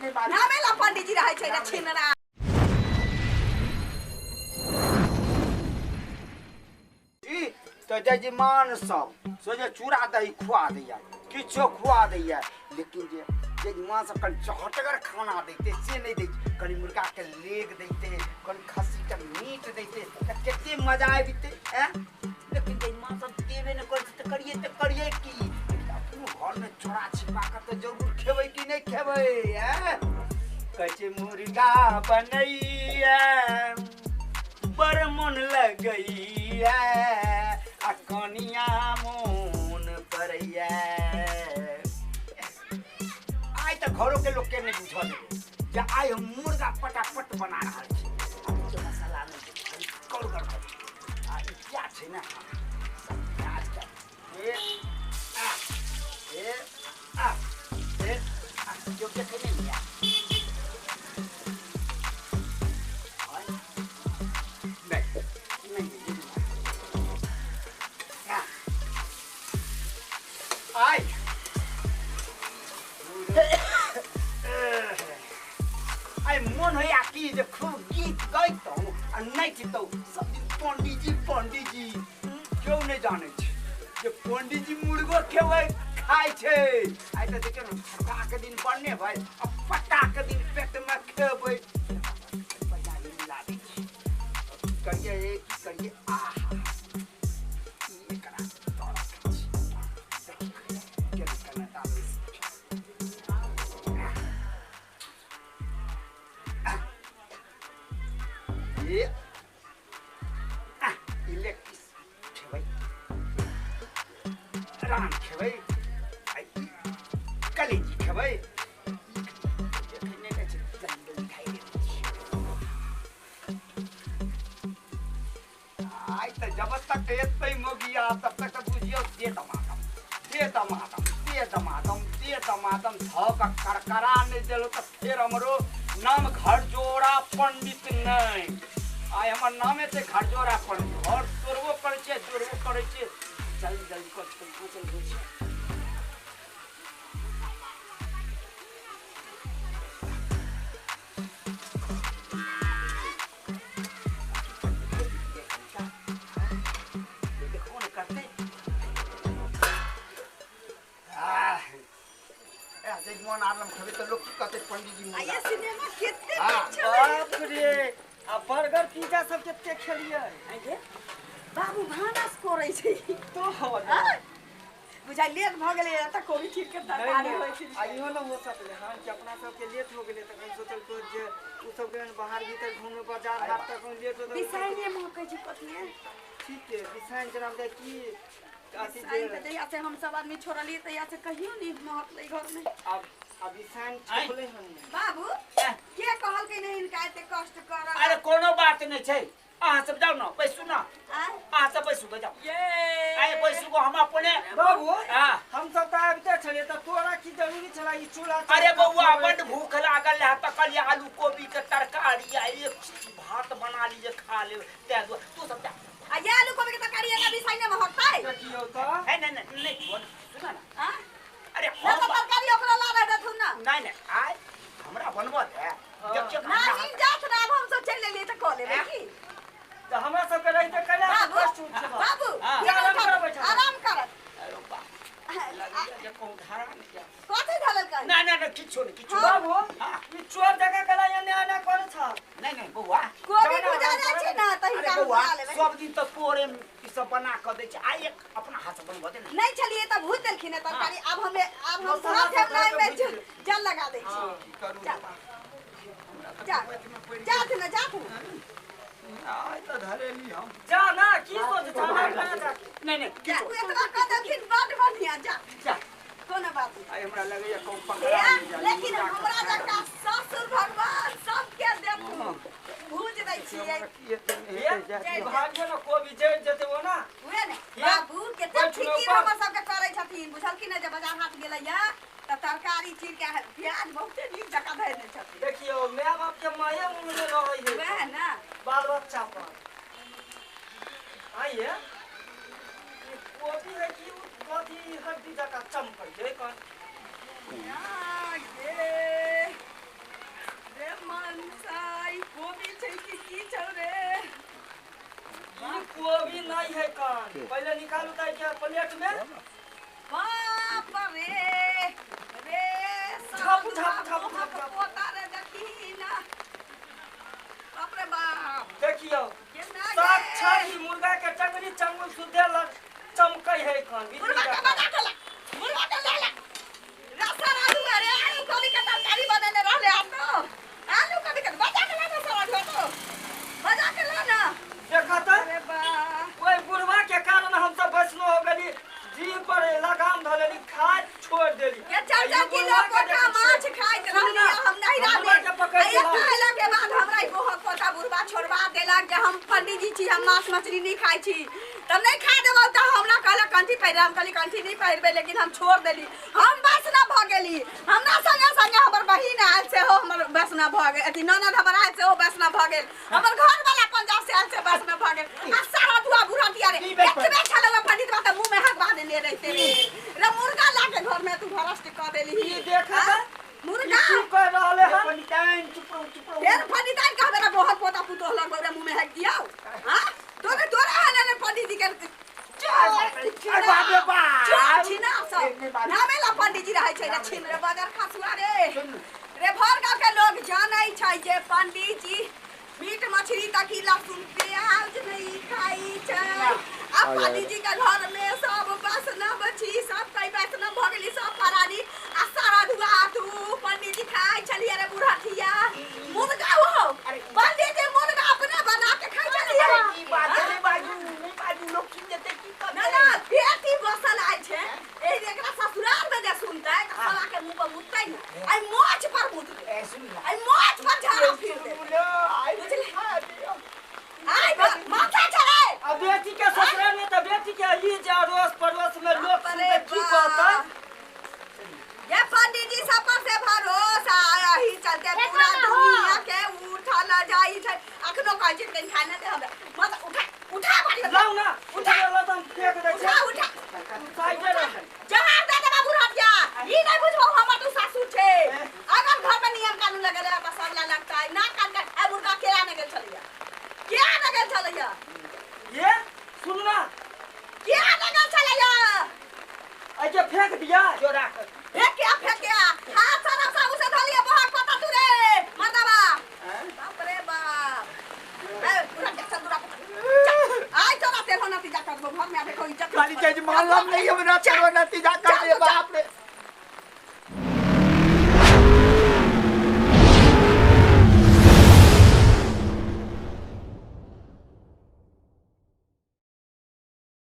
नहि बाजू। नामे ला पंडीजी रहै छै ने छिनरा। ई तो जजमान सब सोझे चूड़ा दही खुआ दैया, किछो खुआ दैया, लेकिन जे जजमान सब कनि चहटगर खाना दैते से नहि दै छै। कनि मुर्गा के लेग दैते, कनि खस्सी के मीट दैते तऽ कते मजा आबिते। लेकिन जजमान सब देबे नहि करै छै तऽ करिए तऽ करिए की? अपनो घरमे चोरा छिपा कऽ तऽ जरूर खेबै कि नहि खेबै? कहै छै मुर्गा बनैया बड़ मोन लगैया आ कनिया मोन पड़ैया। आइ तऽ घरो के लोक के नहि बुझल जे आइ हम मुर्गा पटापट बना रहल छी। मसाला नहि कड़गर आ ई क्या छै ने, सब प्याज के ए आ ए आ ए आ जो देखे नहि लिया। आइ मन होइया कि जे खूब गीत गैतहुँ आ नाचितहुँ। सब दिन पंडीजी पंडीजी केओ नहि जानै छै जे पंडीजी मुर्गो खेबै खाइ छै। आइ तऽ देखियौ ने छटाके दिन बनने भाइ आ पटाके दिन पेटमे खेबै। मिला दै छी, की करियै की करियै। आहा एकरा खेबै, रान खेबै, कलेजी खेबै। आइ तऽ जब तक एतै मोगिया तब तक तऽ बुझियौ दे दमादम दे दमादम दे दमादम दे दमादम धऽ कऽ करकरा नहि देलहुँ तऽ फेर हमरो नाम घरजोड़ा पंडित नहि। आइ हमर नामे छै घरजोड़ा पंडित। घर तोड़बो करै छियै जोड़बो करै छियै। जल्दी जल्दी कऽ चल होइ छै। देखो ने करतै। जजमान आर खेबै तऽ लोक की कहतै पंडीजी आ ये सिनेमा कते नीक छलै। बाप रे, आ बर्गर पिज्जा सब कते खेलियै। आइये बाबू भानस करै छै तो बुझाइ लेट भऽ गेलै तऽ कोबी चीर के तरकारी होइ छै। आ इहो ने हो सकलै हन कि अपना सबके लेट हो गेलै तऽ कहीं सोचल जे उ सब गेलन बाहर भीतर घूमे बाजार हाट तक लेट हो। बिसाइने महकै छै कथी। ठीक है बिसाइन जना की अथी जे जहिया से हम सब आदमी छोड़लियै तहिया से कहियो नहि महकलै घरमे। अब अब बिसाइन छोड़लै हन बाबू। के कहलकै नहि हिनका एते कष्ट कर? अरे कोनो बात नहि छै, अहाँ सब जाउ ने बैसू ने, अहाँ सब बैसू जाउ। आइ बैसू गो हम अपने बाबू। हम सब तऽ आबिते छलियै तऽ तोरा की जरूरी छला ई चूल्हा? अरे बौआ बड्ड भूख लागल रहै तऽ कहलियै आलू कोबी के तरकारी आ एक भात बना लीजे खा लेब, तैं दुआरे तू सब जा। आ ये आलू कोबी के तरकारी एना बिसाइने महकतै? देखियौ तऽ नहीं नहीं नहीं नहीं सुना ना। अरे हम तरकारी ओकरा ला देथुन ना। नहीं नहीं आइ हमरा बनबऽ दे। देखियौ ना जात ना, अब हम सब चलि एलियै तऽ कऽ लेबै की। तऽ हमरा सबके रहिते कैला कष्ट उठेबा। बाबू आराम कर। अरे बाप जे कहूँ धारा नहि जा कथी धरल कर? ना ना ना किछो नहि किछो। बाबू ई चोर जगह कैला एने एने करै छ? नहीं नहीं बौआ कोबी भुजा जाइ छै ने तऽ हिनका हम बौआ सब दिन तऽ तोरे ई सब बना कऽ दै छै, आइ एक अपना हाथ से बनबऽ दे ने। नहि छलियै तऽ भूज देलखिन तरकारी। आब हम हाथ में जल लगा दै छी। जा जात ना जात आइ तऽ धरेली हम। जा ना की सोच छ ना जा। नहीं नहीं जा एतबा कह देलखिन बड बढ़िया। जा जा कोनो बात नहीं। आइ हमरा लगैया कहूँ पकड़ा नहि। लेकिन हमरा जकाँ ससुर भगवान सबके देखू भूज दै छियै। भाग्य ने कोबी जरि जेतै ओना। उहे ने बाबू कते फिकिर हमर सबके करै छथिन बुझलखिन ने। जे बाजार हाट गेलैया तऽ तरकारी चीर के प्याज बहुते नीक जकाँ धरि दै छथिन। देखियौ my बाप के माये मुँह रहै है वएह ने बाल बच्चा पर। आइए ई कोबी है कि कथी हड्डी जकाँ चमकै छै कन? ये कोबी नहीं है कान पहले निकालू ताई के प्लेट में। बाप रे रे झापू झापू झापू झापू पोता रे देखी ना। बाप रे बाप देखियो साक्षात ई मुर्गा के टंगरी चंगुल सुधे लग चमकै है कान। मुर्गा के बना के ला, मुर्गा के ले ला रसा आलू अरे आलू कोबी के तरकारी बनेने रहले आप तो आलू कोबी के बजा के ला ना सारा तो बजा के ला ना। देखा त अरे बा ओइ बुढ़वा के कारण हम सब वैष्णो हो गेली, जीभ पर लगाम धलेली, खाए छोड़ देली। के 4-4 किलो पोटा माछ खाइत रहली हम नहीं रहली। खाइला के बाद हमरा ई बहुत पोता बुढ़वा छोड़वा देलक जे हम पंडित जी छी, हम माछ मछली नहीं खाइ छी त नहीं खा देबौ त हमरा कहलक कंठी पहिर, हम कहली कंठी नहीं पहिरबै, लेकिन हम छोड़ देली। हम वैष्णव भ गेली, हमरा संगे संगे हमर बहिन आयल सेहो हमर वैष्णव भ गेल, अथी ननद हमर आयल सेहो वैष्णव भ गेल, हमर घर वाला पंजाब से आयल से वैष्णव भ गेल। आ सारा दुआ बुढ़ा दिया रे एतबे छलौ पंडित बा त मुंह में हकवा देने रहते रे रे मुर्गा लाके घर में तू भ्रष्ट क देली। ई देखा त मुर्गा की कह रहले हन पंडिताइन चुप रहो चुप रहो। फेर पंडिताइन कहबे रे बहुत पोता पुतोह लग रे मुंह में हक दियाओ। हां तोरे तोरे हने रे पंडित जी के अरे बाप रे बाप छिना सब नामे ला पंडित जी रहै छै रे छिन रे बगर खसुआ रे रे भर गांव के लोग जानै छै जे पंडित जी मीट मछली तक ही लहसुन प्याज नहीं खाई छै। अब पंडित जी के घर में सब वैष्णव छी, सब कई वैष्णव भ गेली सब परानी आ सारा धुआ तू पंडित जी खाई छलियै रे बुढ़िया मुर्गा हो पंडित जी मुर्गा अपने बना के खाई छलियै। ई बात नहीं बाजू नहीं बाजू लोग सुन जेतै की करतै। ना ना बेटी बसल आयल छै ए एकरा ससुराल में जे सुनतै त साला के मुंह पर मुततै न, आई मोछ पर मुततै, ए सुन आई मोछ पर झाड़ा फिर दे बुझले आई माथा चढ़े। अब बेटी के ससुराल में त बेटी के ई जे अड़ोस पड़ोस में लोग सुनते की कहतै। ये पंडित जी सब पर से भरोसा यही चलते पूरा दुनिया के उठल जाई छै। अखनो कहै छै कहीं खाना दे हमरा मत उठा उठा बारी लाउ ना उठा ला त हम फेंक दै उठा उठा साइडे रह जहां दे दे बाबू हटिया ई नहीं बुझबो हमर तू सासुर छै। अगर घर में नियम कानून लगल है त सब ला लगता है ना कान कान ए मुर्गा केरा न गेल छलैया केरा न गेल छलैया ये सुन ना केरा न गेल छलैया ऐ जे फेंक दिया चोरा कर फेंकिया फेंकिया हाथ सारा साबु से धलिया बहुत पता तू रे मर्दबा। बाप रे बाप ए पूरा चल दूरा आई तोरा तेल होना तीजा कर घर में आ देखो इज्जत खाली जज मान lam नहीं हमरा चलो